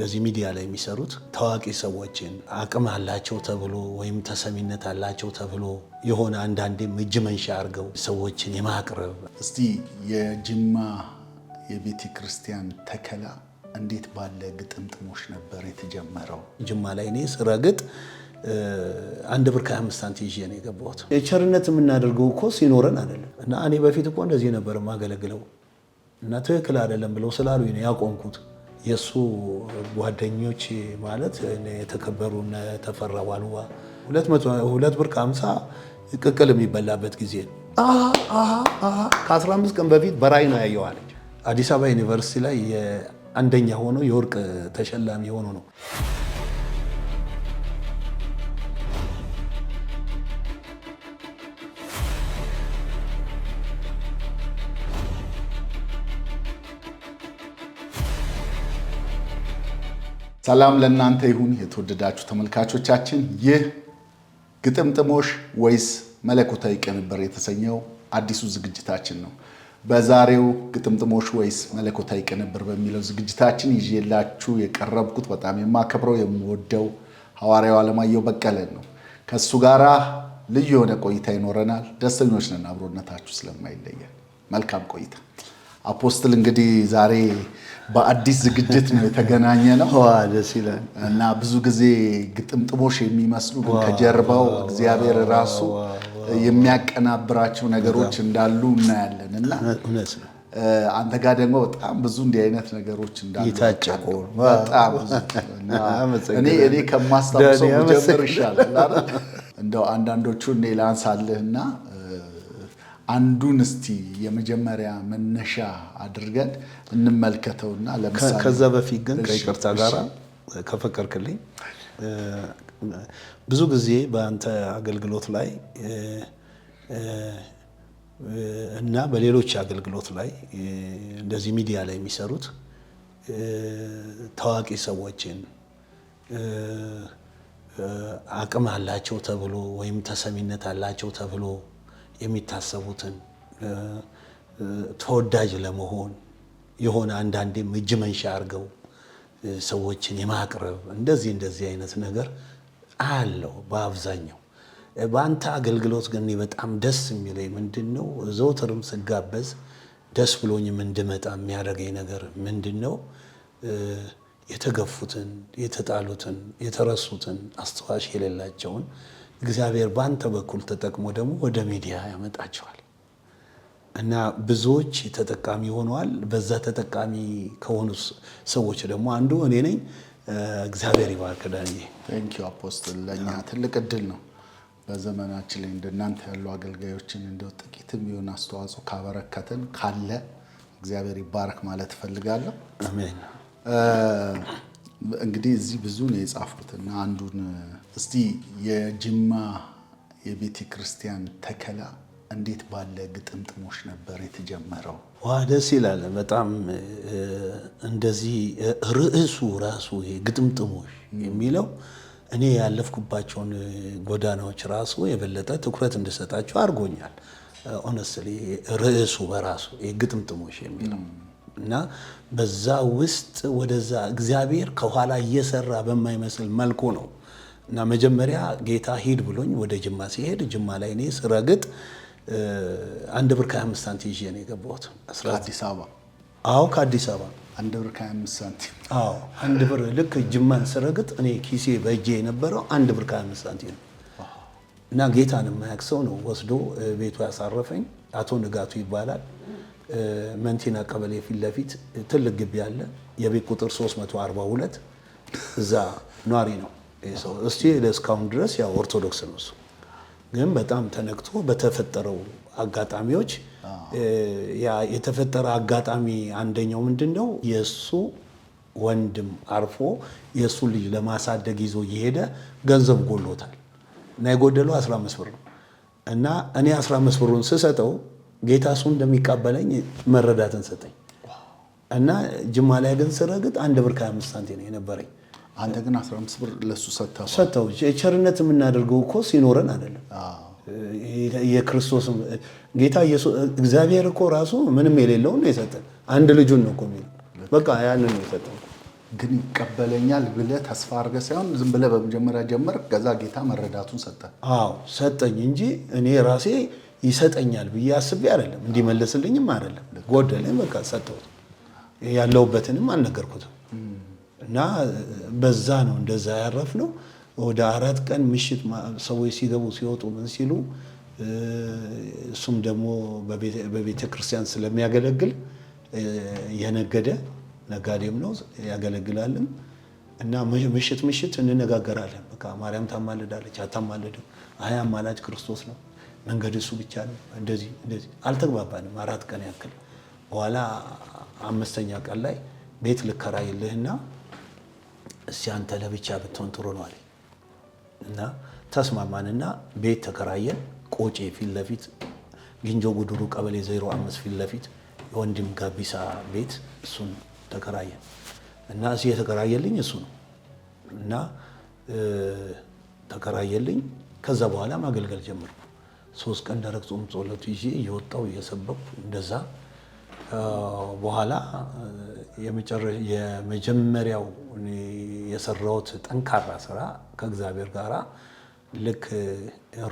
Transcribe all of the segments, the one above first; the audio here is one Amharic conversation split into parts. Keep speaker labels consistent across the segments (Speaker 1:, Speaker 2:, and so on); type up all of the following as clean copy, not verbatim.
Speaker 1: እንደዚህ ሚዲያ ላይ የሚሰሩት ታዋቂ ሰዎችን አቅም አላቸው ተብሎ ወይም ተሰሚነት አላቸው ተብሎ የሆነ አንዳንዴም እጅ መንሻ አድርገው ሰዎችን የማቅረብ።
Speaker 2: እስቲ የጅማ የቤተ ክርስቲያን ተከላ እንዴት ባለ ግጥምጥሞሽ ነበር የተጀመረው?
Speaker 1: ጅማ ላይ እኔ ስረግጥ 1 ብር ከ25 ሳንቲም ይዤ ነው የገባሁት። የቸርነት የምናደርገው እኮ ሲኖረን አይደለም። እና እኔ በፊት እኮ እንደዚህ ነበር የማገለግለው እና ትክክል አይደለም ብለው ስላሉኝ ነው ያቆምኩት። የእሱ ጓደኞች ማለት የተከበሩ እነ ተፈራ ዋልዋ 2 ብር ከ50 ቅቅል የሚበላበት ጊዜ ነው። ከ15 ቀን በፊት በራእይ ነው ያየው አለች። አዲስ አበባ ዩኒቨርሲቲ ላይ አንደኛ ሆኖ የወርቅ ተሸላሚ ሆኖ ነው።
Speaker 2: ሰላም ለእናንተ ይሁን የተወደዳችሁ ተመልካቾቻችን። ይህ ግጥምጥሞሽ ወይስ መለኮታዊ ቅንብር የተሰኘው አዲሱ ዝግጅታችን ነው። በዛሬው ግጥምጥሞሽ ወይስ መለኮታዊ ቅንብር በሚለው ዝግጅታችን ይዤላችሁ የቀረብኩት በጣም የማከብረው የምወደው ሐዋርያው አለማየሁ በቀለን ነው። ከእሱ ጋራ ልዩ የሆነ ቆይታ ይኖረናል። ደስተኞች ነን አብሮነታችሁ ስለማይለየን። መልካም ቆይታ። Apostle፣ እንግዲህ ዛሬ በአዲስ ዝግጅት ነው የተገናኘነው።
Speaker 1: ደስ ይላል።
Speaker 2: እና ብዙ ጊዜ ግጥምጥሞሽ የሚመስሉ ግን ከጀርባው እግዚአብሔር ራሱ የሚያቀናብራቸው ነገሮች እንዳሉ እናያለን። እና
Speaker 1: እውነት ነው።
Speaker 2: አንተ ጋር ደግሞ በጣም ብዙ እንዲህ አይነት ነገሮች እንዳሉ
Speaker 1: የታጨቁ።
Speaker 2: በጣም ብዙ። እና እኔ ከማስታውሰው ብጀምር ይሻላል አይደል? እንደው አንዳንዶቹ እኔ ላንሳልህና አንዱን እስቲ የመጀመሪያ መነሻ አድርገን እንመልከተውና ለምሳሌ
Speaker 1: ከዛ በፊት ግን ከይቅርታ ጋር ከፈቀድክልኝ፣ ብዙ ጊዜ በአንተ አገልግሎት ላይ እና በሌሎች አገልግሎት ላይ እንደዚህ ሚዲያ ላይ የሚሰሩት ታዋቂ ሰዎችን አቅም አላቸው ተብሎ ወይም ተሰሚነት አላቸው ተብሎ የሚታሰቡትን ተወዳጅ ለመሆን የሆነ አንዳንዴም እጅ መንሻ አድርገው ሰዎችን የማቅረብ እንደዚህ እንደዚህ አይነት ነገር አለው በአብዛኛው። በአንተ አገልግሎት ግን እኔ በጣም ደስ የሚለኝ ምንድን ነው? ዘውትርም ስጋበዝ ደስ ብሎኝም እንድመጣ የሚያደርገኝ ነገር ምንድን ነው? የተገፉትን፣ የተጣሉትን፣ የተረሱትን፣ አስታዋሽ የሌላቸውን እግዚአብሔር በአንተ በኩል ተጠቅሞ ደግሞ ወደ ሚዲያ ያመጣቸዋል። እና ብዙዎች ተጠቃሚ ሆነዋል። በዛ ተጠቃሚ ከሆኑ ሰዎች ደግሞ አንዱ እኔ ነኝ። እግዚአብሔር ይባርክ ዳንዬ።
Speaker 2: Thank you Apostle። ለእኛ ትልቅ እድል ነው። በዘመናችን ላይ እንደናንተ ያሉ አገልጋዮችን እንደው ጥቂትም ቢሆን አስተዋጽኦ ካበረከትን ካለ እግዚአብሔር ይባረክ ማለት እፈልጋለሁ።
Speaker 1: አሜን።
Speaker 2: እንግዲህ እዚህ ብዙ ነው የጻፍኩት እና አንዱን እስቲ የጅማ የቤተ ክርስቲያን ተከላ እንዴት ባለ ግጥምጥሞሽ ነበር የተጀመረው?
Speaker 1: ዋ፣ ደስ ይላል በጣም። እንደዚህ ርዕሱ ራሱ ይሄ ግጥምጥሞሽ የሚለው እኔ ያለፍኩባቸውን ጎዳናዎች ራሱ የበለጠ ትኩረት እንድሰጣቸው አድርጎኛል። Honestly ርዕሱ በራሱ ይሄ ግጥምጥሞሽ የሚለው እና በዛ ውስጥ ወደዛ እግዚአብሔር ከኋላ እየሰራ በማይመስል መልኩ ነው። እና መጀመሪያ ጌታ ሂድ ብሎኝ ወደ ጅማ ሲሄድ ጅማ ላይ እኔ ስረግጥ 1 ብር ከ25 ሳንቲም ይዤ ነው የገባሁት።
Speaker 2: ከአዲስ አበባ?
Speaker 1: አዎ፣ ከአዲስ አበባ።
Speaker 2: 1 ብር ከ25 ሳንቲም?
Speaker 1: አዎ፣ 1 ብር። ልክ ጅማን ስረግጥ እኔ ኪሴ በእጄ የነበረው 1 ብር ከ25 ሳንቲም ነው። እና ጌታን የማያውቅ ሰው ነው ወስዶ ቤቱ ያሳረፈኝ። አቶ ንጋቱ ይባላል። መንቲና ቀበሌ ፊት ለፊት ትልቅ ግቢ አለ። የቤት ቁጥር 342 እዛ ኗሪ ነው ይህ ሰው። እስቲ እስካሁን ድረስ ያው ኦርቶዶክስ ነው እሱ። ግን በጣም ተነክቶ በተፈጠረው አጋጣሚዎች፣ ያ የተፈጠረ አጋጣሚ አንደኛው ምንድን ነው? የእሱ ወንድም አርፎ የእሱ ልጅ ለማሳደግ ይዞ እየሄደ ገንዘብ ጎሎታል እና የጎደለው 15 ብር ነው። እና እኔ 15 ብሩን ስሰጠው ጌታ እሱ እንደሚቀበለኝ መረዳትን ሰጠኝ። እና ጅማ ላይ ግን ስረግጥ 1 ብር ከ25 ሳንቲም ነው የነበረኝ።
Speaker 2: አንተ ግን 15 ብር ለሱ ሰጥተኸዋል።
Speaker 1: ሰጠው። ቸርነት የምናደርገው እኮ ሲኖረን አይደለም። የክርስቶስ ጌታ ኢየሱስ እግዚአብሔር እኮ ራሱ ምንም የሌለውን ነው የሰጠን። አንድ ልጁን ነው እኮ የሚለው። በቃ ያንን ነው የሰጠን።
Speaker 2: ግን ይቀበለኛል ብለህ ተስፋ አድርገህ ሳይሆን ዝም ብለህ በመጀመሪያ ጀመርክ፣ ከዛ ጌታ መረዳቱን ሰጠ።
Speaker 1: አዎ ሰጠኝ እንጂ እኔ ራሴ ይሰጠኛል ብዬ አስቤ አይደለም፣ እንዲመለስልኝም አይደለም። ጎደለኝ፣ በቃ ሰጠሁት። ያለሁበትንም አልነገርኩትም። እና በዛ ነው እንደዛ ያረፍ ነው። ወደ 4 ቀን ምሽት ሰዎች ሲገቡ ሲወጡ ምን ሲሉ እሱም ደግሞ በቤተ ክርስቲያን ስለሚያገለግል የነገደ ነጋዴም ነው ያገለግላልም። እና ምሽት ምሽት እንነጋገራለን። በቃ ማርያም ታማልዳለች አታማልድም? አይ አማላጅ ክርስቶስ ነው፣ መንገድ እሱ ብቻ ነው። እንደዚህ እንደዚህ አልተግባባንም 4 ቀን ያክል። በኋላ 5ኛ ቀን ላይ ቤት ልከራይልህና እስቲ አንተ ለብቻ ብትሆን ጥሩ ነው አለኝ። እና ተስማማንና ቤት ተከራየን። ቆጬ ፊት ለፊት ግንጆ ጉዱሩ ቀበሌ 05 ፊት ለፊት የወንድም ጋቢሳ ቤት እሱን ተከራየን። እና እዚህ የተከራየልኝ እሱ ነው። እና ተከራየልኝ። ከዛ በኋላ ማገልገል ጀመርኩ። 3 ቀን ደረቅ ጾም ጸሎት ይዤ እየወጣሁ እየሰበኩ እንደዛ። በኋላ የመጀመሪያው እኔ የሰራሁት ጠንካራ ስራ ከእግዚአብሔር ጋራ ልክ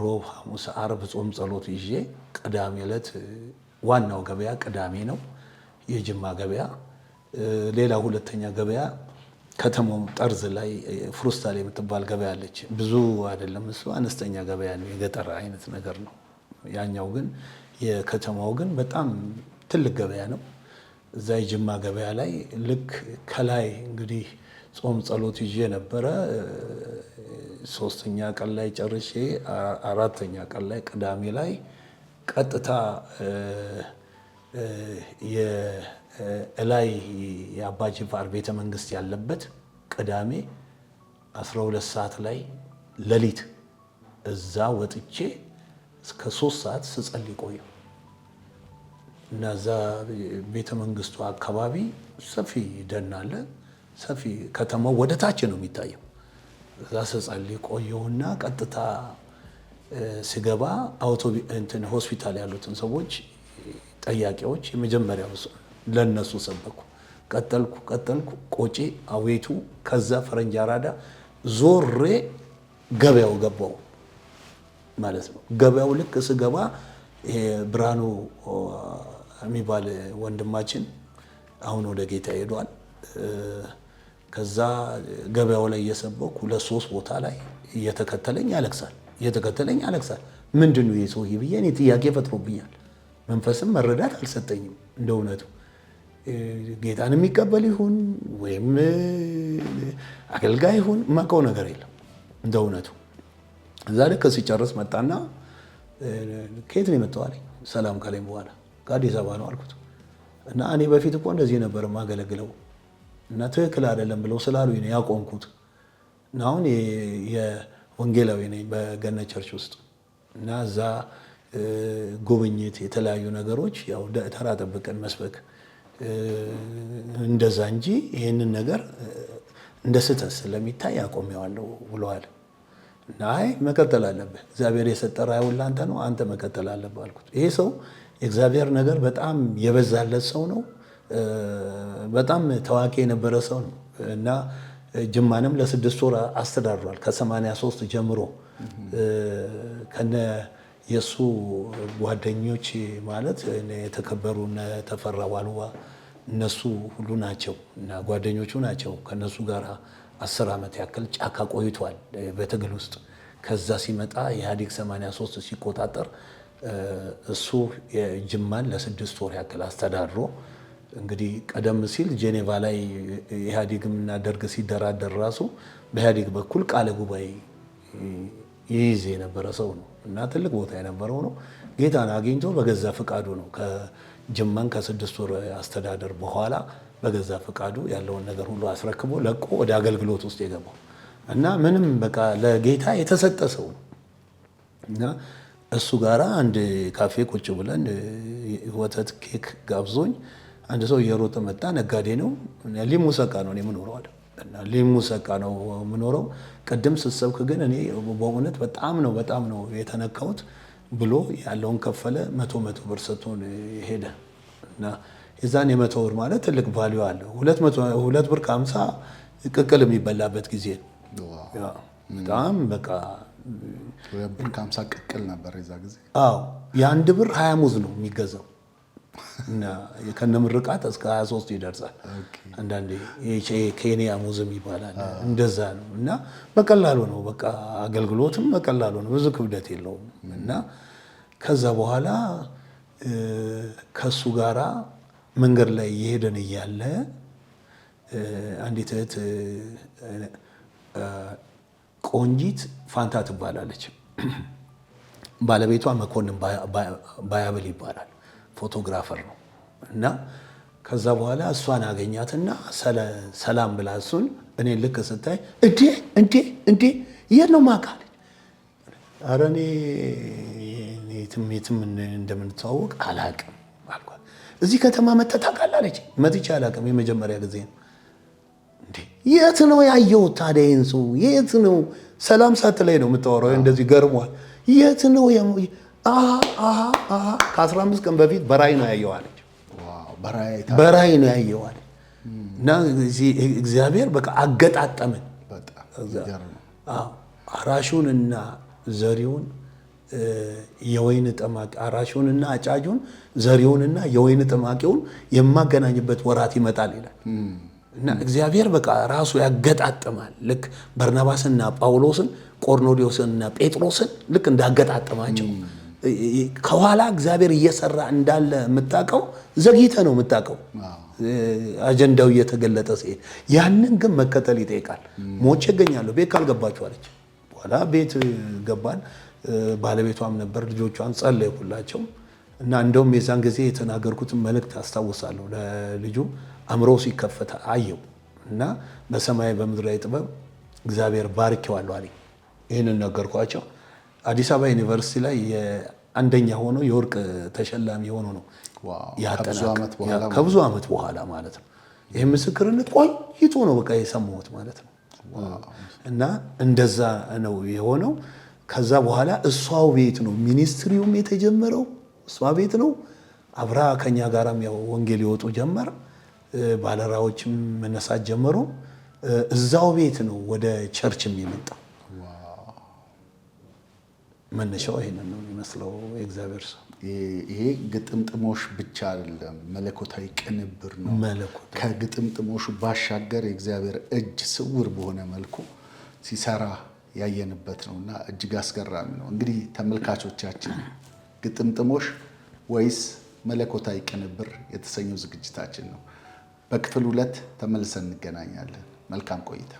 Speaker 1: ሮብ፣ ሐሙስ፣ ዓርብ ጾም ጸሎት ይዤ ቅዳሜ ዕለት ዋናው ገበያ ቅዳሜ ነው፣ የጅማ ገበያ። ሌላ ሁለተኛ ገበያ ከተማው ጠርዝ ላይ ፍሩስታል የምትባል ገበያ አለች። ብዙ አይደለም እሱ አነስተኛ ገበያ ነው፣ የገጠር አይነት ነገር ነው። ያኛው ግን የከተማው ግን በጣም ትልቅ ገበያ ነው። እዛ የጅማ ገበያ ላይ ልክ ከላይ እንግዲህ ጾም ጸሎት ይዤ ነበረ። 3ኛ ቀን ላይ ጨርሼ 4ኛ ቀን ላይ ቅዳሜ ላይ ቀጥታ የእላይ የአባ ጅፋር ቤተ መንግስት ያለበት ቅዳሜ 12 ሰዓት ላይ ሌሊት እዛ ወጥቼ እስከ 3 ሰዓት ስጸልይ ቆየሁ። እና እዛ ቤተ መንግስቱ አካባቢ ሰፊ ደን አለ። ሰፊ ከተማው ወደ ታች ነው የሚታየው። እዛ ስጸልይ ቆየሁና ቀጥታ ስገባ እንትን ሆስፒታል ያሉትን ሰዎች ጠያቂዎች የመጀመሪያው ለነሱ ሰበኩ። ቀጠልኩ ቀጠልኩ ቆጬ አዌቱ ከዛ ፈረንጅ አራዳ ዞሬ ገበያው ገባው ማለት ነው። ገበያው ልክ ስገባ ይሄ ብርሃኑ የሚባል ወንድማችን አሁን ወደ ጌታ ሄዷል። ከዛ ገበያው ላይ እየሰበኩ ለሶስት ቦታ ላይ እየተከተለኝ ያለቅሳል እየተከተለኝ ያለቅሳል። ምንድነው ይሄ ሰውዬ ብዬ እኔ ጥያቄ ፈጥሮብኛል። መንፈስም መረዳት አልሰጠኝም። እንደ እውነቱ ጌታን የሚቀበል ይሁን ወይም አገልጋይ ይሁን የማውቀው ነገር የለም እንደ እውነቱ። እዛ ልክ ሲጨርስ መጣና ከየት ነው የመጣው አለኝ። ሰላም ካለኝ በኋላ ከአዲስ አበባ ነው አልኩት። እና እኔ በፊት እኮ እንደዚህ ነበር የማገለግለው እና ትክክል አይደለም ብለው ስላሉኝ ነው ያቆምኩት። እና አሁን የወንጌላዊ ነኝ በገነት church ውስጥ። እና እዛ ጉብኝት የተለያዩ ነገሮች ያው ተራ ጠብቀን መስበክ እንደዛ እንጂ ይሄንን ነገር እንደ ስህተት ስለሚታይ አቆሜዋለሁ ብለዋል። እና አይ መቀጠል አለብህ፣ እግዚአብሔር የሰጠ ራእዩን ላንተ ነው፣ አንተ መቀጠል አለብህ አልኩት። ይሄ ሰው የእግዚአብሔር ነገር በጣም የበዛለት ሰው ነው። በጣም ታዋቂ የነበረ ሰው ነው። እና ጅማንም ለ6 ወር አስተዳድሯል። ከሰማንያ ሦስት ጀምሮ ከነ የሱ ጓደኞች ማለት የተከበሩ እነ ተፈራ ዋልዋ እነሱ ሁሉ ናቸው እና ጓደኞቹ ናቸው። ከነሱ ጋር 10 ዓመት ያክል ጫካ ቆይቷል በትግል ውስጥ። ከዛ ሲመጣ ኢህአዴግ 83 ሲቆጣጠር እሱ የጅማን ለ6 ወር ያክል አስተዳድሮ እንግዲህ ቀደም ሲል ጄኔቫ ላይ ኢህአዴግና ደርግ ሲደራደር ራሱ በኢህአዴግ በኩል ቃለ ጉባኤ ይይዝ የነበረ ሰው ነው እና ትልቅ ቦታ የነበረው ነው። ጌታን አግኝቶ በገዛ ፍቃዱ ነው ከጅማን ከ6 ወር አስተዳደር በኋላ በገዛ ፍቃዱ ያለውን ነገር ሁሉ አስረክቦ ለቆ ወደ አገልግሎት ውስጥ የገባው እና ምንም በቃ ለጌታ የተሰጠ ሰው ነው። እና እሱ ጋራ አንድ ካፌ ቁጭ ብለን ወተት ኬክ ጋብዞኝ አንድ ሰው እየሮጠ መጣ። ነጋዴ ነው። ሊሙ ሰቃ ነው እኔ የምኖረው አለ። እና ሊሙ ሰቃ ነው የምኖረው። ቅድም ስትሰብክ ግን እኔ በእውነት በጣም ነው የተነካሁት ብሎ ያለውን ከፈለ። 100 100 ብር ሰጥቶን ሄደ። እና የዛን የ100 ብር ማለት ትልቅ value አለው። 2 ብር ከ50 ቅቅል የሚበላበት ጊዜ ነው። Yeah፣ በጣም በቃ።
Speaker 2: 2 ብር ከ50 ቅቅል ነበር የዛ ጊዜ።
Speaker 1: አዎ፣ የ1 ብር 20 ሙዝ ነው የሚገዛው እና ከነምርቃት እስከ 23 ይደርሳል። አንዳንዴ ኬንያ ሙዝም ይባላል፣ እንደዛ ነው። እና በቀላሉ ነው፣ በቃ አገልግሎትም በቀላሉ ነው፣ ብዙ ክብደት የለውም። እና ከዛ በኋላ ከሱ ጋራ መንገድ ላይ እየሄደን እያለ አንዲት እህት ቆንጂት ፋንታ ትባላለች። ባለቤቷ መኮንን ባያብል ይባላል። Photographer ነው። እና ከዛ በኋላ እሷን አገኛትና ሰላም ብላ እሱን እኔ ልክ ስታይ "እንዴ፣ እንዴ፣ እንዴ፣ የት ነው ማውቅህ?" አለች። "ኧረ እኔ የትም የትም እንደምንተዋወቅ አላውቅም" አልኳት። "እዚህ ከተማ መጥተህ ታውቃለህ?" አለች። "መጥቼ አላውቅም፣ የመጀመሪያ ጊዜ ነው።" "እንዴ፣ የት ነው ያየሁት ታዲያ ይህን ሰው? የት ነው?" ሰላም ሳትለኝ ነው የምታወራው። እንደዚህ ገርሟል። "የት ነው? ከ15 ቀን በፊት በራእይ ነው ያየው" አለች። በራእይ ነው ያየው አለች። እና እግዚአብሔር በቃ አገጣጠምን። አራሹንና ዘሪውን፣ የወይን ጠማቂ አራሹንና አጫጁን፣ ዘሪውንና የወይን ጠማቂውን የማገናኝበት ወራት ይመጣል ይላል። እና እግዚአብሔር በቃ ራሱ ያገጣጥማል። ልክ በርናባስና ጳውሎስን፣ ቆርኔሌዎስንና ጴጥሮስን ልክ እንዳገጣጠማቸው ከኋላ እግዚአብሔር እየሰራ እንዳለ የምታውቀው ዘግይተህ ነው የምታውቀው፣ አጀንዳው እየተገለጠ ሲሄድ። ያንን ግን መከተል ይጠይቃል። "ሞቼ እገኛለሁ ቤት ካልገባችሁ" አለች። በኋላ ቤት ገባን። ባለቤቷም ነበር፣ ልጆቿን ጸለይኩላቸው። እና እንደውም የዛን ጊዜ የተናገርኩትን መልእክት አስታውሳለሁ። ለልጁ አእምሮ ሲከፈት አየው እና "በሰማይ በምድራዊ ጥበብ እግዚአብሔር ባርኬዋለሁ" አለኝ። ይህንን ነገርኳቸው። አዲስ አበባ ዩኒቨርሲቲ ላይ አንደኛ ሆኖ የወርቅ ተሸላሚ ሆኖ ነው ከብዙ ዓመት በኋላ ማለት ነው። ይህ ምስክርነት ቆይቶ ነው በቃ የሰማሁት ማለት ነው። እና እንደዛ ነው የሆነው። ከዛ በኋላ እሷው ቤት ነው ministry ውም የተጀመረው፣ እሷ ቤት ነው። አብራ ከኛ ጋራም ያው ወንጌል ይወጡ ጀመር። ባለራዎችም መነሳት ጀመሩ። እዛው ቤት ነው ወደ church ም የመጣው። መነሻው ይሄንን ነው የሚመስለው። የእግዚአብሔር ሰው።
Speaker 2: ይሄ ግጥምጥሞሽ ብቻ አይደለም፣ መለኮታዊ ቅንብር ነው።
Speaker 1: መለኮት።
Speaker 2: ከግጥምጥሞሹ ባሻገር የእግዚአብሔር እጅ ስውር በሆነ መልኩ ሲሰራ ያየንበት ነው እና እጅግ አስገራሚ ነው። እንግዲህ ተመልካቾቻችን፣ ግጥምጥሞሽ ወይስ መለኮታዊ ቅንብር የተሰኘው ዝግጅታችን ነው። በክፍል 2 ተመልሰን እንገናኛለን። መልካም ቆይታ።